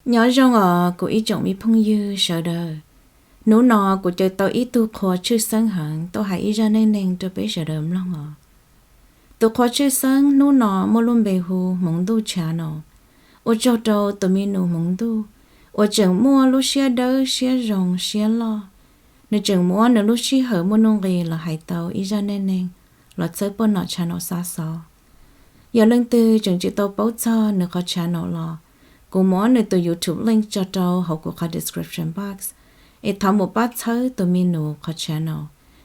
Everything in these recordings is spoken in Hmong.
Nyob zoo os kuv ib tsoom me phooj ywg sawv daws. Hnub no kuv caw tau ib tug qhua tshwj xeeb heev tuaj hais ib zaj neej neeg rau peb sawv daws mloog os. Tus qhua tshwj xeeb hnub no muaj lub npe hu Hmoov Ntuj Channel. Ua tsaug rau tus me nus Hmoov Ntuj uas tseem muaj lub siab dawb siab zoo siab loj, nws tseem muab nws lub sij hawm muaj nuj nqis los hais tau ib zaj neej neeg los txhawb poj nom channel xa xov. Yog leej twg tseem tsis tau paub txog nws qhov channel los, kuv muab nws tus YouTube link tso rau hauv kuv qhov description box, es thov mus pab txhawb tus me nus qhov channel,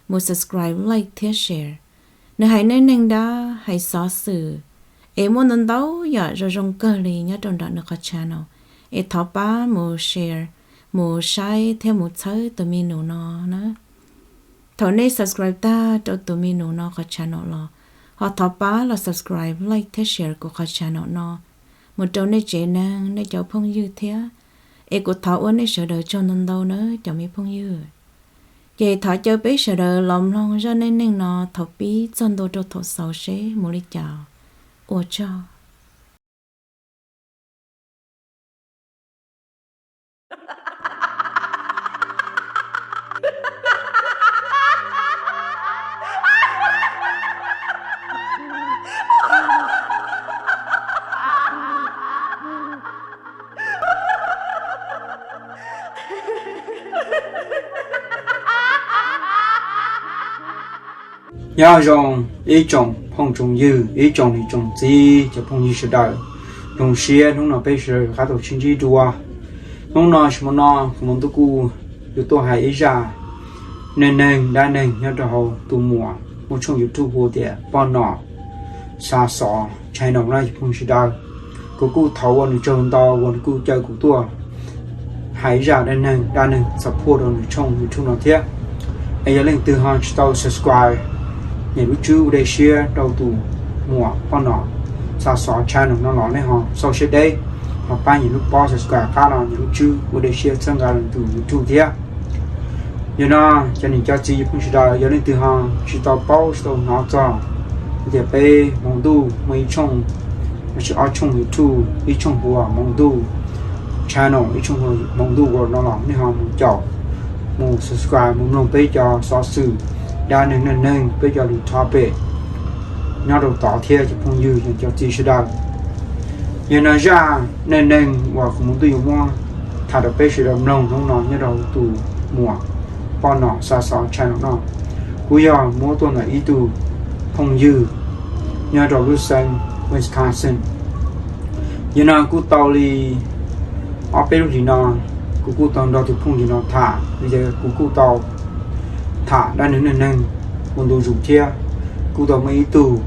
mus subscribe, like thiab share. Nws hais neej neeg dab, hais xov xwm, es muaj ntau ntau yam zoo zoo kawg li nyob rau nram nws qhov channel, es thov pab mus share, mus saib thiab mus txhawb tus me nus no na. Thaum nej subscribe tag rau tus me nus no qhov channel los, ho thov pab los subscribe, like thiab share kuv qhov channel no mus rau nej tsev neeg, nej cov phooj ywg thiab, es kuv thov ua nej sawv daws tsaug ntau ntau na cov me phooj ywg. Ces thov caw peb sawv daws los mloog zaj neej neeg no thaum pib txog ntua rau thaum xaus seb mus li cas. Ua tsaug. Nyob zoo ib tsoom phooj tsoom ywg, ib tsoom niam tsoom txiv, cov phooj ywg sawv daws. Zoo siab hnub no peb sawv daws rov qab tau sib ntsib dua. Hnub no, xyoo no, kuv Hmoov Ntuj kuj yuav tuaj hais ib zaj neej neeg dab neeg nyob rau hauv tus muam muaj tshooj YouTube hu tias Poj Nom Xa Xov channel no cov phooj ywg sawv daws. Kuv kuj thov ua nws tsaug ntau uas nws kuj caw kuv tuaj hais zaj dab neeg, dab neeg support rau nws tshooj YouTube no thiab. Es yog leej twg ho tsis tau subscribe, nias lub tswb ua dej siab rau tus muam Poj Nom Xa Xov channel no los nej ho xauj siab deb, ho pab nias lub pob subscribe qab no, nias lub tswb ua dej siab txhawb nqa rau tus YouTube thiab. Yog no, cov niam cov txiv cov phooj ywg sawv daws, yog leej twg ho tsis tau paub tsis tau hnov txog tias peb Hmoov Ntuj muaj ib tshooj, los sis ob tshooj YouTube, ib tshooj hu ua Hmoov Ntuj channel, ib tshooj hu ua Hmoov Ntuj World no los nej ho mus caum, mus subscribe, mus mloog peb cov xov xwm, dab neeg neej neeg, peb cov lus topic nyob rau tod thiab cov phooj ywg, cov txiv sawv daws. Yog no zaj neej neeg uas kuv Hmoov Ntuj yuav muab tham rau peb sawv daws mloog hnub no nyob rau tus muam Poj Nom Xa Xov channel no, kuj yog muab tuaj ntawm ib tug phooj ywg nyob rau lub xeev Wisconsin. Yog no kuj tau li ob peb lub hlis no, kuv kuj tau nrog tus phooj ywg no tham, vim tias kuv kuj tau tham dab neeg neej neeg ua ntu zus thiab. Kuj tau muaj ib tug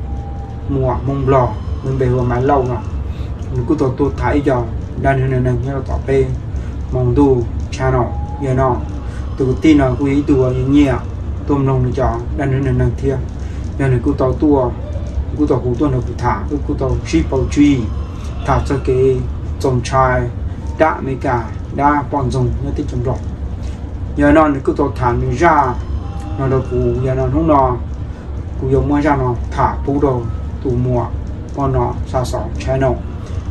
muam Hmoob Nplog, nws npe hu ua Maiv Lauj no, nws kuj tau tuaj tham ib co dab neeg neej neeg nyob rau tom peb Hmoov Ntuj channel. Yog no, tus kwv tij no kuj yog ib tug uas nyiam tuaj mloog nws cov dab neeg neej neeg thiab. Yog nws kuj tau tuaj, kuj tau hu tuaj nrog kuv tham, wb kuj tau sib paub tswv yim, tham txog kev txaus ntshai dab Amelikas, dab poj ntxoog nyob teb chaws Nplog. Yog no nws kuj tau tham nws zaj no rau kuv. Yog no hnub no kuv yuav muab zaj no tham pub rau tus muam Poj Nom Xa Xov channel,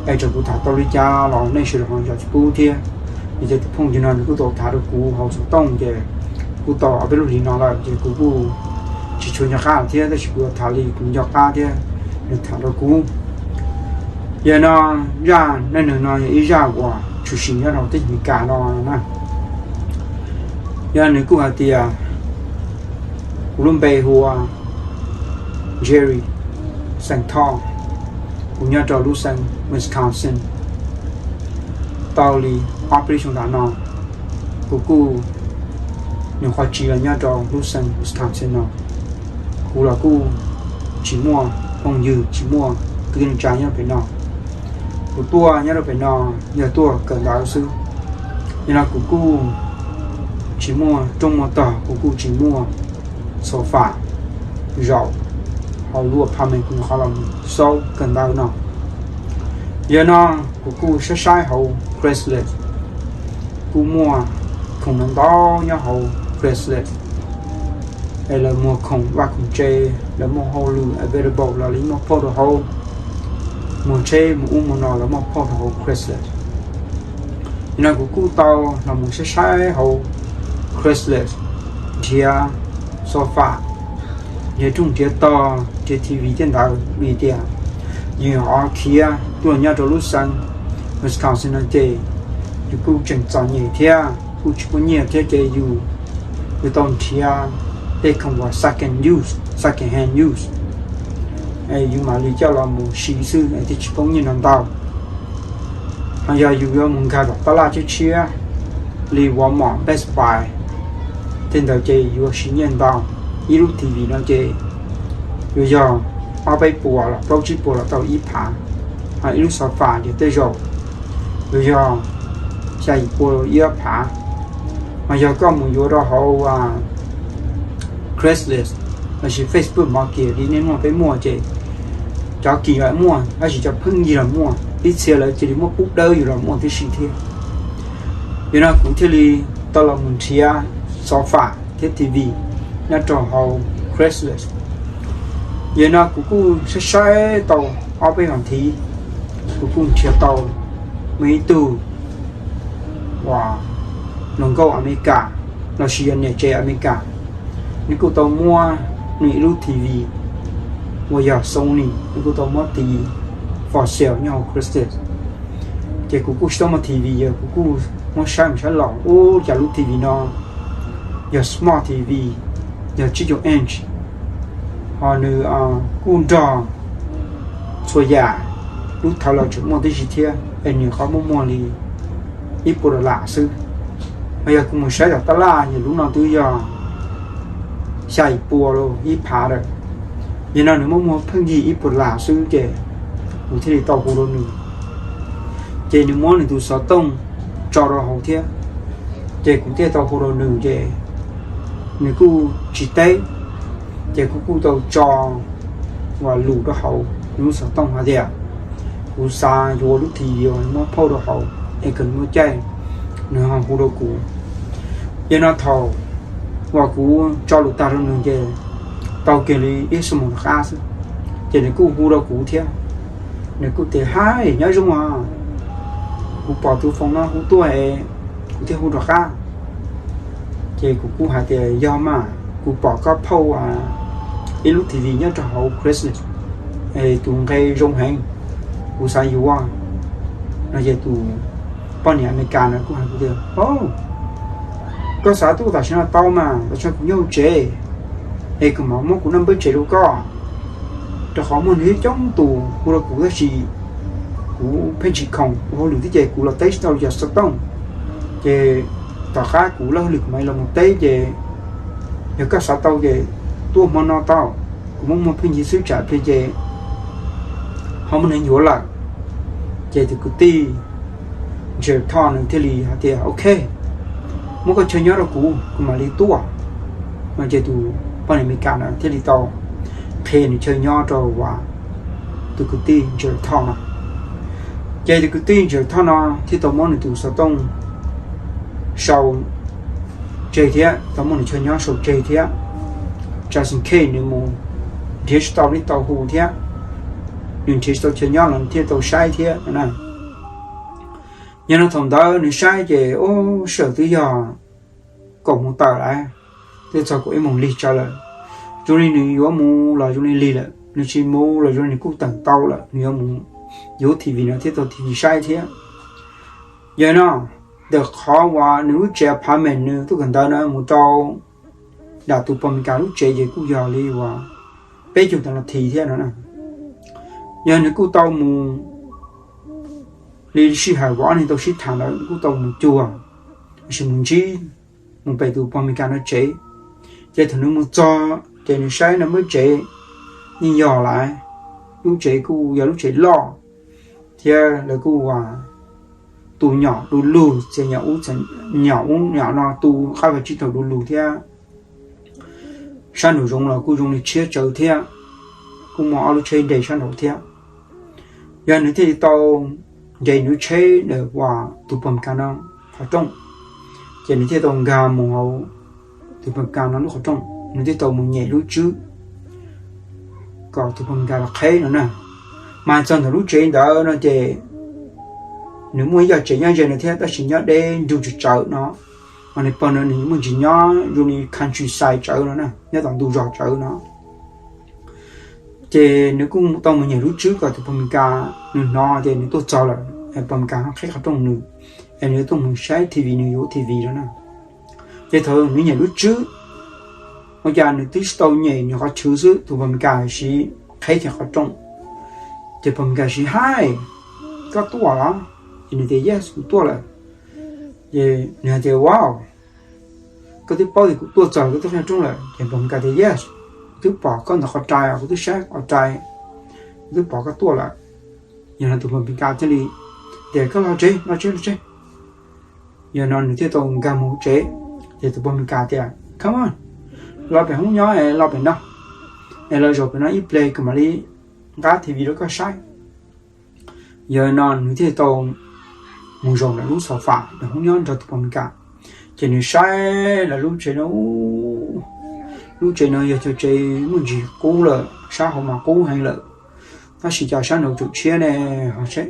es txawm kuv tham tau li cas los nej sawv daws ho zam tsis pub thiab. Vim tias tus phooj ywg no nws kuj tau tham rau kuv hauv xov tooj ces kuj tau ob peb lub hlis no lawm ces kuv kuj tsis tshua nco qab thiab, tab sis kuv yuav tham li kuv nco qab thiab nws tham rau kuv. Yog no, zaj neej neeg no yog ib zaj uas tshwm sim nyob rau teb chaws Amelikas no na. Yog nws kuj hais tias, kuv lub npe hu ua Jerry, xeem Thoj, kuv nyob rau lub xeev Wisconsin. Tau li ob peb lub xyoo nram no, kuv kuj nyuam qhuav tsiv los nyob rau lub xeev Wisconsin no. Kuv los kuj tsis muaj phooj ywg, tsis muaj kwv tij neej tsa nyob pem no. Kuv tuaj nyob rau pem no yog tuaj kawm ntawv xwb. Yog no kuv kuj tsis muaj rooj muaj tog, kuv kuj tsis muaj sofa zaum hauv lub apartment kuv nyuam qhuav los xauj kawm ntawv no. Yog no kuv kuj saib saib hauv Craigslist, kuj muaj khoom ntau ntau nyob hauv Craigslist, es lawv muag khoom vaj khoom tsev, lawv muaj hauj lwm available los lawv muaj post rau hauv, muag tsheb mus ub mus no lawv muaj post rau hauv Craigslist. No kuv kuj tau los mus saib saib hauv Craigslist, nrhiav sofa, nrhiav rooj nrhiav tog, nrhiav T V tej ntawd vim tias yus ho khiav tuaj nyob rau lub xeev Wisconsin no ces yus kuj tseem txom nyem thiab kuj tsis muaj nyiaj thiab ces yus, yus tau nrhiav tej khoom uas second use, second hand use, yus mam li coj los mus siv xwb thiaj tsis poob nyiaj ntau. Ho yog yus yuav mus nkag tom tab laj tshiab tshiab li Walmart, Best Buy tej ntawd ces yuav siv nyiaj ntau. Ib lub T V no ces yuav yog ob peb puas los plaub tsib puas los tau ib phav. Ho ib lub sofa ces tej zaum yuav yog xya yim pua ib ob phav. Ho yog koj mus yuav rau hauv Craigslist lossis Facebook Market li nej muaj peb muaj ces cov kim los muaj, tab sis cov pheej yig los muaj, ib txhia lawv cia li muab pub dawb yus los muaj tib si thiab. Yog no kuv thiaj li tau los mus nrhiav sofa thiab T V nyob rau hauv Craigslist. Yog no kuv kuj saib saib tau ob peb vas thiv, kuv kuj nrhiav tau muaj ib tug uas hluas nkauj Amelikas lossis yog niam tsev Amelikas, nws kuj tau muab nws ib lub T V uas yog Sony, nws kuj tau muab tis for sale nyob hauv Craigslist. Ces kuv kuj tsis tau muaj T V, yog kuv kuj muab saib mus saib los ub cas lub T V no yog smart T V, yog tsib caug inch, ho nws kuj nrog txhua yam lub thawv los tseem muaj tib si thiab es nws qhov muaj muag li ib puas dollar xwb. Ho yog kuv mus saib tom tab laj ces lub no twb yog xya yim pua los ib phav lawm. Yog no nws muaj muag pheej yig ib puas dollar xwb ces kuv thiaj li tau hu rau nws. Ces nws muab nws tus xov tooj tso rau hauv thiab, ces kuv thiaj tau hu rau nws ces nws kuj tsis teb. Ces kuv kuj tau tso uas lus rau hauv nws lub xov tooj hais tias kuv xav yuav lub T V uas muab phauj rau hauv es kom nws muaj caij nws ho hu rau kuv. Yog no thaum uas kuv tso lus tag rau nws ces tau kiag li ib xuab moos rov qab xwb, ces nws kuj hu rau kuv thiab. Nws kuj tias, Hais, nyob zoo os, kuv pom tus foos no hu tuaj es kuv thiaj hu rov qab. Ces kuv kuj hais tias, Yog mas, kuv pom koj phauj ib lub T V nyob rau hauv Craigslist, tus nqe zoo heev, kuv xav yuav. No ces tus poj niam Amelikas no kuj hais kuv tias, Koj xav tuaj tam sim no tau mas, los tso kuv nyob hauv tsev es kuv mam muab kuv naj npawb tsev rau koj. Rau qhov muaj neeg coob tus hu rau kuv tab sis kuv pheej tsis khoom ua hauj lwm thiab ces kuv los teb tsis tau cov xov tooj. Ces tom qab kuv lawb hauj lwm kuv mam li los mus teb ces yog koj xav tau ces tuaj hmo no tau, kuv muaj muag pheej yig xwb tsam pliag ces ho muaj neeg yuav lawm. Ces tus kwv tij Jerry Tom nws thiaj li hais tias, Ok, muab koj chaw nyob rau kuv, kuv mam li tuaj. No ces tus poj niam Amelikas no thiaj li tau qhia nws chaw nyob rau tus kwv tij Jerry Tom no. Ces tus kwv tij Jerry Tom no thiaj tau muab nws tus xov tooj sau tseg thiab tau muab nws chaw nyob sau tseg thiab, just in case nws mus nrhiav tsis tau li tau hu thiab, nws nrhiav tsis tau chaw nyob los nws thiaj tau saib thiab no na. Yog no thaum ntawd nws saib ces ub sij hawm twb yog kaum moos tawm lawm, twb txog kaum ib moos lig tsawv lawm. Zoo li nws yuav mus los zoo li lig lawm, nws tsis mus los zoo li nws kuj teem tau lawm, nws yuav mus yuav T V no thiaj tau T V saib thiab. Yog no, ntawm qhov uas nws lub tsev apartment nws tuaj kawm ntawv no mus rau nram tus pog Amelikas lub tsev ces kuj yog li uas peb caug tawm nas this thiab no na. Yog nws kuj tau mus li sij hawm uas ob neeg tau sib tham ntawd kuj tau mus cuag, lossis mus ntsib, mus pem tus pog Amelikas no tsev. Ces thaum nws mus txog ces nws saib nws lub tsev yeej yog lawm, lub tsev kuj yog lub tsev loj thiab lawv kuj tu nyom du lug, txiav nyom ub nyom no tu qab vag tsib taug du lug thiab sab nraum zoov los kuj zoo li tshiab tsawv thiab, kuj muaj ob lub tsheb nres sab nraud thiab. Yog nws thiaj li tau nres nws lub tsheb ntawm uas tus pog Amelikas no qhov rooj, ces nws thiaj tau nkag mus hauv tus pog Amelikas no lub qhov rooj, nws thiaj tau mus nyem lub tswb kom tus pog Amelikas los qheb no na. Mas txog ntawm lub tsev ntawd no ces nws muaj ib yog tsev nyob ze no thiab tab sis nyob deb nrug tsawv tsawv no. Ho nws pog no nws muaj ntsis nyob zoo li countryside tsawv no na, nyob tom ntug zos tsawv no. Ces nws kuj tau mus nyiam lub tswb kom tus pog Mes Kas nws hnov tias nws tuaj txog lawm, pog Mes Kas ho qheb qhov rooj nws, es nws tuaj mus saib T V, nws yuav T V no na. Ces thaum nws nyiam lub tswb, ua cas nws twb tsis tau nyem nws qhov chwv xwb tus pog Mes Kas siv qheb kiag qhov rooj. Ces pog Mes Kas siv, Hi, koj tuaj los? Ces nws tias, Yes, kuv tuaj lawm. Ces nws hais tias, Wow, koj twb paub tias kuv tuaj txog, koj twb qheb rooj lawm? Ces pog Mes Kas tias, Yes, kuv twb pom koj ntawm qhov rais os, kuv twb saib qhov rais, kuv twb pom koj tuaj lawm. Yog no tus pog Mes Kas thiaj li tias, Koj los tsev, los tsev, los tsev. Yog no nws thiaj tau nkag mus tsev. Ces tus pog Mes Kas tias, Come on, los pem hoob nyob es los pem no, es los zaum pem no ib pliag kuv mam li nqa T V rau koj saib. Yog no nws thiaj tau mus zaum ntawm lub sofa ntawm hoob nyob nrog tus pog Mes Kas. Ces nws saib lawv lub tsev no, lub tsev no yog cov tsev muaj ntsis qub lawm, sab hauv mas qub heev lawm. Tab sis cas sab nraud tseem tshiab ne,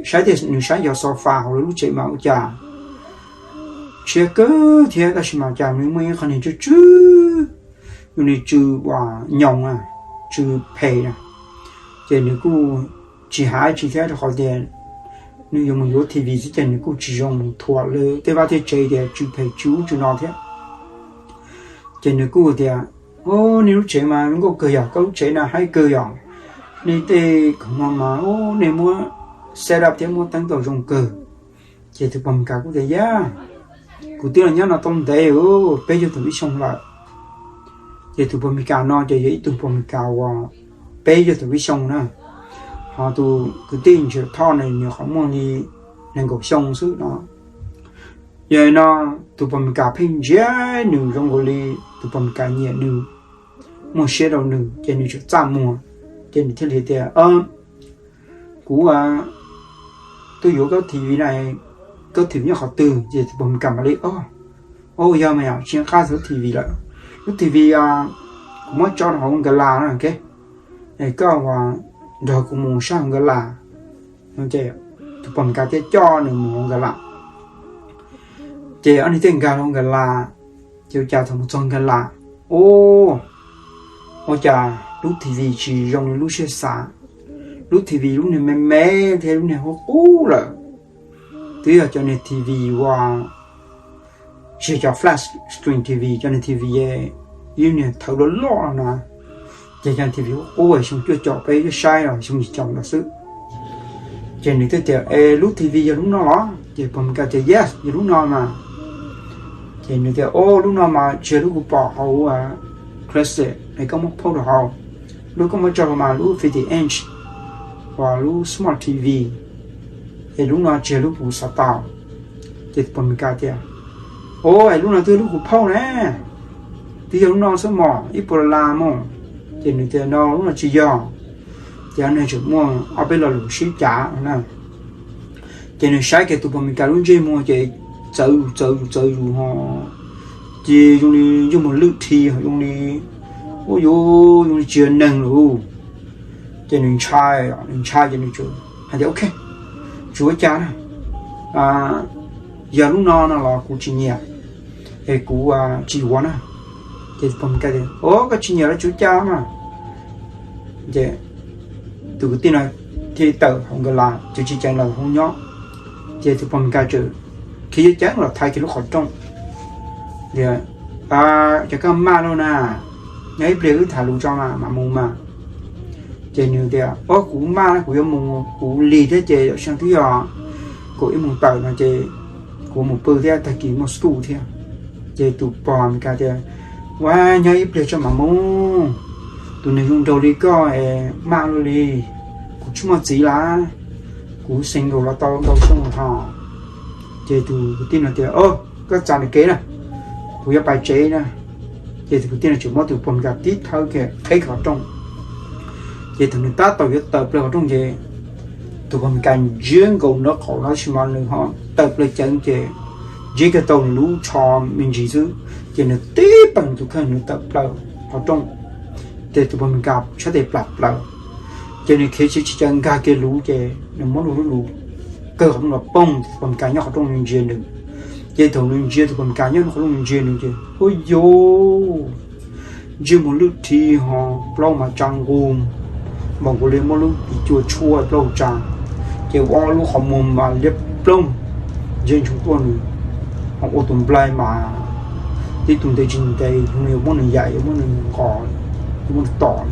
saib tias nws saib cov sofa hauv lub tsev mas ua cas tshiab kawg thiab, tab sis mas cas nws muaj ib qho niag tsw tsw, zoo li tsw uas nyoos, tsw phem na. Ces nws kuj tsis hais tsis thiab rau qhov tias nws yuav mus yuav T V xwb ces nws kuj tsis zoo mus thuam lawv tej vaj tej tsev tias tsw phem tsw ub tsw no thiab. Ces nws kuj tias, O, nej lub tsev mas zoo nkauj kawg yom, koj lub tsev na haib kawg yom, nej tej khoom no mas, o, nej muab set up thiab muab teeb tau zoo kawg. Ces tus pog Mes Kas kuj tias, Yaj, kuv twb los nyob no tau ntev peb caug tawm vib xyoo lawm. Ces tus pog Mes Kas no ces yog ib tug pog Mes Kas uas peb caug tawm vib xyoo na, ho tus kwv tij Ntsia Thoj no nws nyuam qhuav muaj li nees nkaum xyoo xwb no. Yog li no tus pog Mes Kas pheej ntsia nws zoo nkaus li tus pog Mes Kas nyiam nws, muaj siab rau nws ces nws txawm txaj muag. Ces nws thiaj li tias, Kuv tuaj yuav koj T V na, koj T V nyob qhov twg? Ces tus pog Mes Kas mam li, O, yog mas yom, tsis nqaj txog lub T V lawm. Lub T V kuv muab tso rau hauv nkas las na, es koj nrog kuv mus saib hauv nkas las. Ces tus pog Mes Kas thiaj coj nws mus hauv nkas las. Ces ob niag thiaj nkag hauv nkas las. Ces ua cas thaum mus txog nkas las, o, ua cas lub T V tsis zoo li lub siab xav. Lub T V lub niag me me thiab lub niag qub qub lawm. Twb yog cov niag T V uas tsis yog cov flat screen T V, cov niag T V ib niag thawv loj loj no na. Ces cov T V qub qub xyoo cuaj caum peb twb saib los xyoo yim caum ntawd xwb. Ces nws thiaj tias, Es lub T V yog lub no los? Ces pog Mes Kas tias, Yes, yog lub no mas. Ces nws tias, O, lub no mas tsis yog lub kuv pom hauv Craigslist es koj muab post rau hauv. Lub koj muab tso hauv mas lub fifty inch uas lub smart T V, es lub no tsis yog lub kuv xav tau. Ces tus pog Mes Kas tias, O, es lub no twb yog lub kuv post na, twb yog lub no xwb mog, ib puas dollar mog. Ces nws tias, No, lub no tsis yog. Ces nws tseem muaj ob peb lo lus sib cav na. Ces nws saib kiag tus pog Mes Kas lub ntsej muag ces txawv zus txawv zus txawv zus ho, ces zoo li ntsej muag lwj dhi, zoo li, u, yuav zoo li tsis yog neeg lawm. Ces nws ntshai, nws ntshai ces nws hais tias, Ok, tsis ua cas na, yog lub no no los kuv tsis nyiam, es kuv tsis yuav na. Ces tus pog Mes Kas tias, O, koj tsis nyiam los tsis ua cas mas. Ces tus kwv tij no thiaj li tawm hauv nkas las, ces tsis ceev los hauv nyob. Ces tus pog Mes Kas txawm khiav ceev ceev los thaiv kiag lub qhov rooj tias, Ces koj maj lawm na, nyob ib pliag wb tham lus tso mas mam mus mas. Ces nws tias, O, kuv maj na, kuv yuav mus, kuv lig thiab ces zaum no twb yog kaum ib moos tawm no ces kuv mus pw thiab, tag kis muaj school thiab. Ces tus pog Mes Kas tias, Ua, nyob ib pliag tso mam mus. Tus neeg zoo nraug li koj es maj luaj li, kuv tsis muaj txiv lawm, kuv single los tau ntau xyoo lawm ho. Ces tus kwv tij no tias, O, koj txav ntawm kev na, kuv yuav pais tsev na. Ces tus kwv tij no tseem muab tus pog Mes Kas tib thawb kiag qheb qhov rooj. Ces thaum nws tab tom yuav tawm plaws qhov rooj ces tus pog Mes Kas ntsiab nkaus nraub qaum no tab sis mas nws ho tawm plaws ceev ces ntsiab kiag tau nws lub tsho me ntsis xwb, ces nws tib peem tus kheej nws tawm plaws qhov rooj. Ces tus pog Mes Kas sab tes plam plaws, ces nws khiav tsis tsis cav nkag kiag luv ces nws muab lub lub lus kawg qhov muag los poog, tus pog Mis Kas nyob qhov rooj nws ntsia nws. Ces thaum nws ntsia tus pog Mis Kas nyob qhov rooj nws ntsia nws ces, ua yus, ntsej muag lwj thi ho plaub mas tsa nqus, npaum nkaus li muab lub tis cua tshuaj plaub tsa, ces ua lub qhov muag mas liab ploog, ntsej ntsug tuaj nws, ho ua tus nplaig mas tib tug ntev tsis ntev, yuav muab nws yaim, yuav muab nws nqos, yuav muab nws tom.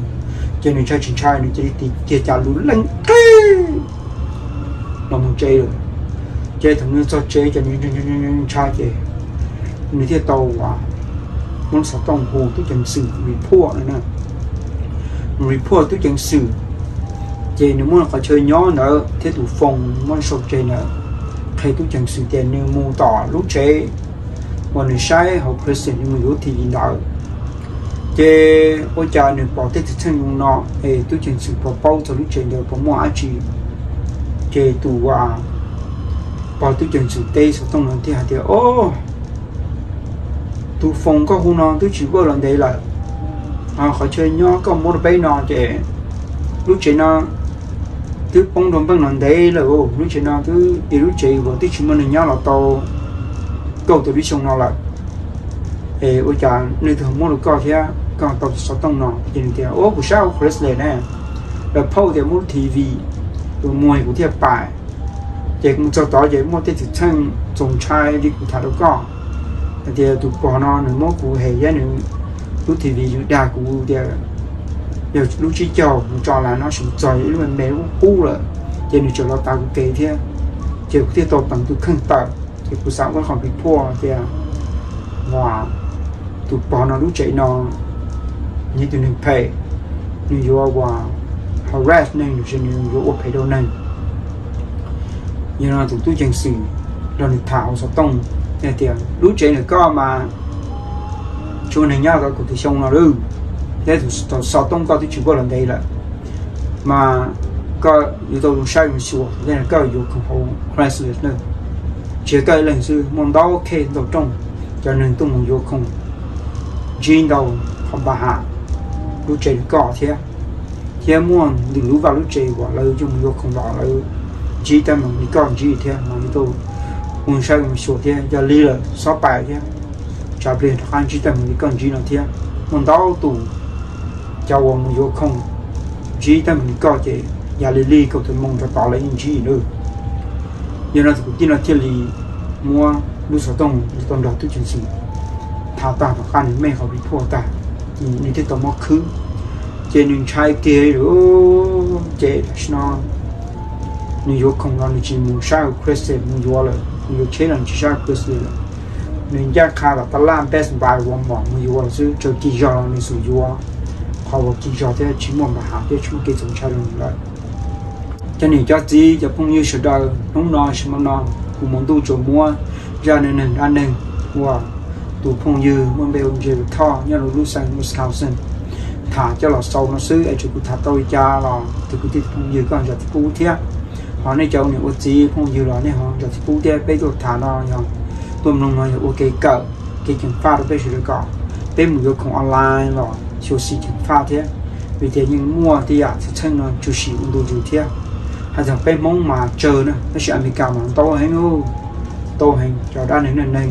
Ces nws ntshai tsis ntshai, nws cia li tis kiag cas lub leej qig los mus tsev lawm. Ces thaum nws txog tsev ces nws ntshai ces nws thiaj tau muab lub xov tooj hu tub ceev xwm report no na. Report tub ceev xwm, ces nws muab qhov chaw nyob ntawd thiab tus phone muab sau tseg ntawd, qhia tub ceev xwm tias nws mus tom lub tsev uas nws saib hauv Craigslist, nws mus yuav T V ntawd. Ces ua cas nws pom tej txheej zoo no, es tub ceev xwm puas paub txog lub tsev ntawd puas muaj dab tsi. Ces tus pog tub ceev xwm teb xov tooj no thiaj hais tias, o, tus phone koj hu no twb tsis work los ntev lawm, qhov chaw nyob koj muab rau peb no ces lub tsev no twb poob rau nplooj no ntev lawm, lub tsev no twb, es lub tsev uas twb tsis muaj neeg nyob los tau kaum tawm lub xyoo no lawm. Es ua cas leej twg muab rau koj thiab koj tau xov tooj no? Ces nws tias, o, kuv saib hauv Craigslist ne, lawv post tias muaj lub T V, kuv mus kuv thiaj pais. Ces kuv mus txog tod ces muaj tej txheej txaus ntshai li kuv tham rau koj, hais tias tus pog no nws muab kuv hem thiab nws lub T V nws dag kuv tias yog lub tsib caug nws tso las no sis txog ib lub me me lub qub lawm, ces nws tseem los tav kuv kev thiab. Ces kuv thiaj tau teev tus kheej tawm, ces kuv xav ua qhov report tias tus pog no lub tsev no nws tus neeg phem, nws yuav ua harass neeg, nws yuav ua phem rau neeg. Yog no tus tub ceev xwm nrog nws tham hauv xov tooj hais tias lub tsev ntawm koj mas tsis muaj neeg nyob tau kaum tawm xyoo no lawm, thiab tus xov tooj koj twb tsis work los ntev lawm, mas koj yuav tau zoo saib zoo xyuas, yog koj yuav khoom hauv Craigslist na, tsis yog koj ib leeg xwb, muaj ntau case ntau rooj, cov neeg tuaj mus yuav khoom ntsib ntau qhov npa ham lub tsev ntawm koj thiab. Thiab muaj ntau lub vaj lub tsev uas lawv yuav mus yuav khoom los lawv ntsib teeb meem li koj ntsib thiab, mas yuav tau ua zoo saib zoo xyuas thiab, yog li lawm xob pais thiab, tsam pliag rov qab ntsib teeb meem li koj ntsib no thiab. Muaj ntau tus cov uas mus yuav khoom ntsib teeb meem li koj ces yam li lig kaum tawm moo rau tod lawv yeej ntsib lawm. Yog no tus kwv tij no thiaj li muab lub xov tooj tau nrog tub ceev xwm tham tag tom qab nws mej qhov report tag, nws thiaj tau muab khwb. Ces nws ntshai kiag lawm, ces tam sim no nws yuav khoom los nws tsis mus saib hauv Craigslist mus yuav lawm, nws yuav tsheb los nws tsis saib hauv Craigslist lawm. Nws ncaj qha tom tab laj Best Buy, Walmart mus yuav lawm xwb, txawm cig zog los nws xum yuav qhov uas cig zog thiab tsis muaj npa ham thiab tsis muaj kev txaus ntshai rau nws lawm. Cov niam cov txiv cov phooj ywg sawv daws, hnub no sim no kuv Hmoov Ntuj tsuas muab zaj neeg neeg dab neeg uas tus phooj ywg muaj npe ua Jerry Thoj nyob rau lub xeev Wisconsin tham coj los xaus no xwb, es tsuas kuv tham tau li cas los tus kwv tij phooj ywg koj zam txim pub thiab. Ho nej cov niam ua txiv phooj ywg los nej ho zam txim pub thiab. Peb tuaj tham no yog tuaj mloog no yog ua kev kawm, kev ceev faj rau peb sawv daws kom peb mus yuav khoom online los xyuam xim ceev faj thiab, vim tias yeej muaj tej yam txheej txheej no tshwm sim ua ntu zus thiab. Hais txog peb Hmoob mas tsawg na, tab sis Amelikas mas ntau heev, ntau heev cov dab neeg neeg neeg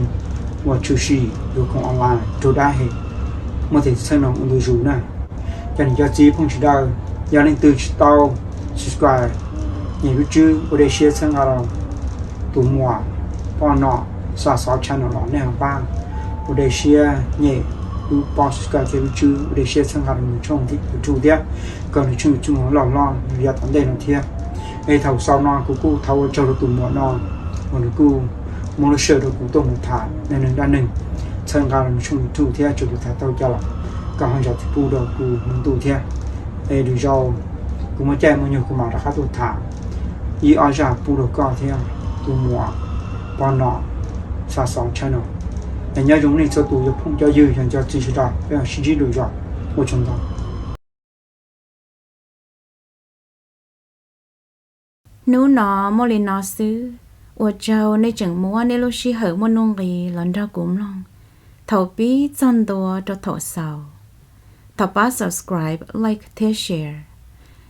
uas tshwm sim yuav khoom online raug dab heev, muaj tej txheej no ua ntu zus na. Cov niam cov txiv phooj ywg sawv daws, yog leej twg tsis tau subscribe, nyem lub tswb ua dej siab txhawb nqa rau tus muam poj nom xa xov channel los nej ho pab ua dej siab nyem lub pob subscribe thiab lub tswb ua dej siab txhawb nqa rau nws tshooj YouTube thiab, kom nws tshooj YouTube loj hlob nws yav tom ntej no thiab. Es thaum xaus no kuv kuj thov ua tsaug rau tus muam no uas nws kuj muab lub sij hawm rau kuv tuaj mus tham neeg neeg dab neeg, txhawb nqa rau nws tshooj YouTube thiab, tsuas kuv tham tau cas los koj ho zam txim pub rau kuv Hmoov Ntuj thiab. Es lwm zaus kuv muaj caij muaj nyoog kuv mam rov qab tuaj tham ib ob zaj pub rau koj thiab tus muam poj nom xa xov channel no. Es nyob zoo nej txhua tus cov phooj cov ywg cov niam cov txiv sawv daws, peb mam sib ntsib lwm zaus, ua tsaug ntau. Hnub no muaj li no xwb, ua tsaug nej tseem muab nej lub sij hawm muaj nuj nqis los nrog kuv mloog. Thaum pib txog ntua rau thaum xaus, thov pab subscribe, like thiab share.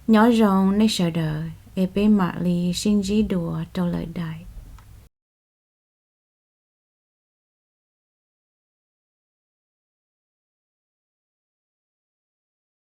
Nyob zoo nej sawv daws. es peb mam li sib ntsib dua rau lawm daim